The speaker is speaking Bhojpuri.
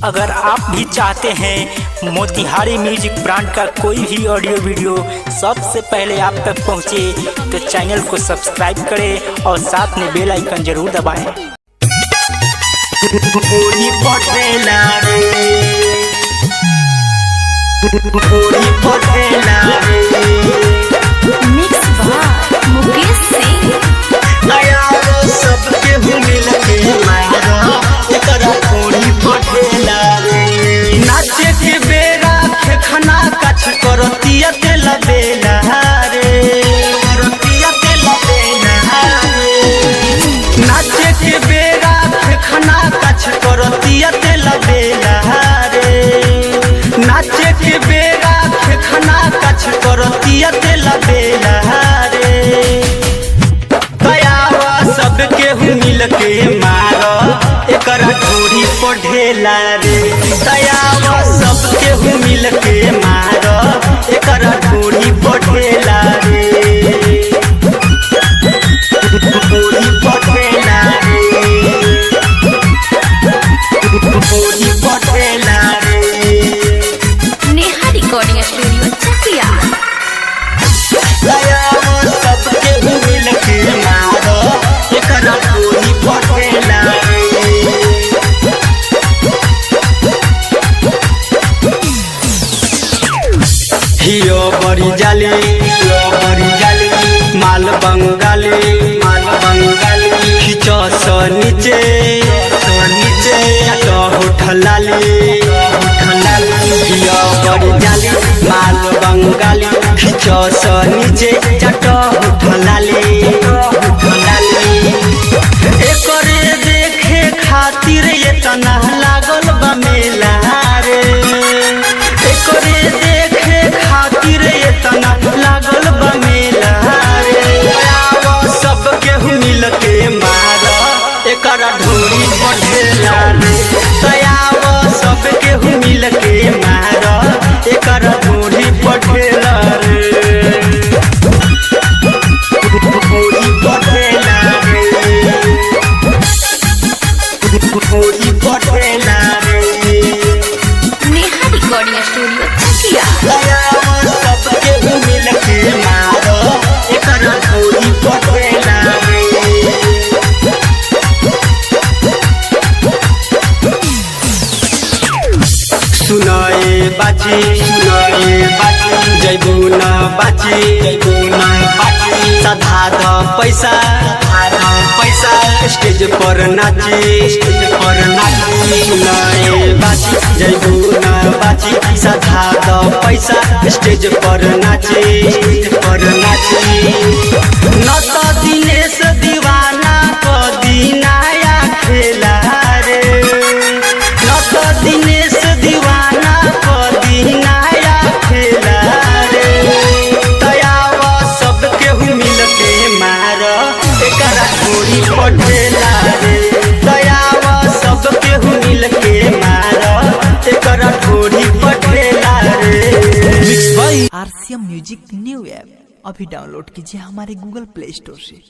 अगर आप भी चाहते हैं मोतिहारी म्यूजिक ब्रांड का कोई भी ऑडियो वीडियो सबसे पहले आप तक पहुंचे, तो चैनल को सब्सक्राइब करें और साथ में बेल आइकन जरूर दबाएं। गोरी पटेला रे, गोरी पटेला रे। Mix by Mukesh Singh. आया सबके मिल के मारा एकरा गोरी पटेला रे। नाचे के बेरा खेखना कछ करतिया तेला बेला रे, करतिया तेला बेला रे। नाचे के बेरा खेखना कछ करतिया तेला बेला रे। नाचे के बेरा खेखना कछ करतिया तेला बेला रे। कयावा सबके मिल के मार एकरा ढोरी पढ़ेला रे। दयावा सबके मिल के मार एकरा ढोरी पढ़ेला रे, ढोरी पढ़ेला रे, ढोरी पढ़ेला रे। नेहा रिकॉर्डिंग स्टूडियो चकिया। दयावा सबके मिल के मार एकरा ढोरी पढ़ेला रे। हियो बड़ी जाली, हियो बड़ी जाली, माल बंगाली, माल बंगाली। खिंच स नीचे, स नीचे, तो होठ लाली, होठ लाली। हियो बड़ी जाली, माल बंगाली, खिंच स नीचे, चट होठ लाली, होठ लाली। एकरे देखे खातिर एतना लागल बा मेला रे। एकरे देखे खातिर एतना लागल बा मेला रे। आवा सब केहू मिल के मार एकरा ढोरी बढ़ेला रे। दयावा सब केहू मिल के मार एकरा ढोरी बढ़ेला रे, ढोरी बढ़ेला रे, ढोरी बढ़ेला रे। नेहा रिकॉर्डिंग स्टूडियो चकिया। दयावा सबके मिल के मारो एकरा ढोरी पटेला रे। सुनाए बाची, सुनाए बाची, जैबू न बाची, जैबू न बाची। सधा द पैसा, सधा द पैसा, स्टेज पर नाची, स्टेज पर नाची। सुनाए बाची, जैबू न बाची, सधा द पैसा, स्टेज पर नाची, स्टेज पर नाची। न त दिनेश दीवाना क दिनाया खेला रे। न त दिनेश दीवाना क दिनाया खेला रे। दयावा सब केहू मिल के मार एकरा गोरी पटेला रे। दयावा सब केहू मिल के मार एकरा गोरी पटेला रे। आरसीएम म्यूजिक न्यू ऐप अभी डाउनलोड कीजिए हमारे गूगल प्ले स्टोर से।